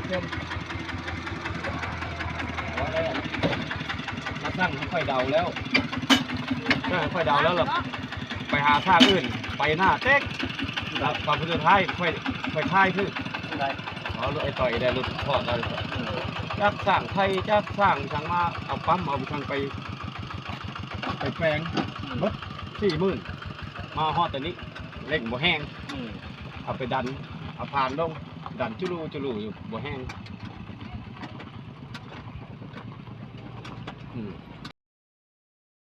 ເພິ່ນ ເອົາໄວ້ແລ້ວ ລະສັ່ງໃຫ້ຂ້ອຍເດົາແລ້ວ ສັ່ງໃຫ້ຂ້ອຍເດົາແລ້ວ ລະໄປຫາທາງອື່ນ ໄປໜ້າເຕັກ ລະມາສຸດທ້າຍຂ້ອຍ ຂ້ອຍຂາຍຄື ເອົາລົດໄອ້ຕ້ອຍໄດ້ ລົດພໍ່ເຂົາ ຈັບສ້າງໄຖ ຈັບສ້າງຫຍັງມາ ເອົາປ້ຳ ເອົາຫຍັງໄປ ໄປແປງ ເບິດສີ່ໝື່ນ ມາຮອດຕອນນີ້ ເລັ່ງບໍ່ແຮງ ເອົາໄປດັນ ເອົາພານລົງ ດັນຈຸລຸຈຸລຸຢູ່ ບໍ່ແຮງ.